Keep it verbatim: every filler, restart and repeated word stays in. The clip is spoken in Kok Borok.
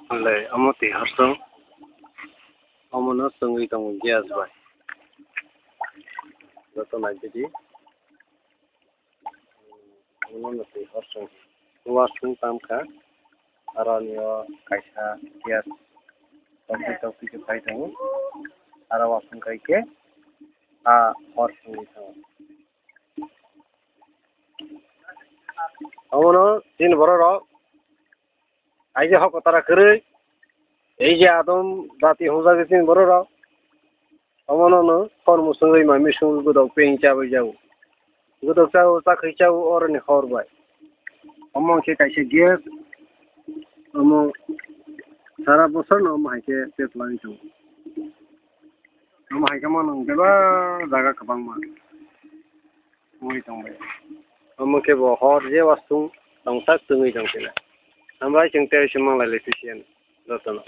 Le, omo twi horsong. Omono chwngwi tongo gas bai. Joto naitidi. Omono twi horsong. Wasung tamkha. Aroni o kaisa gas tokti tokti khe phai tongo. Aro wasung kai khe a horsongwi tongo. Omono chini borok rok aije hok kotara kwrwi, ei je adom dati hwnjak chini borok rok, omono no hor mwswngwi mai misung godok peng chabai jago, godok chago chakhwi chago oroni hor bai. Omo khe kaisa gas, omo sara bosor no omo hai khe petlangwi tongo. Omo hai khe mano bebak jaga kwbangma wngwi tongbai. Omo khe bo hor je wasung tongsa chwngwi tongkhe na. Hambai chwng tei se manglai lai sisi jotono.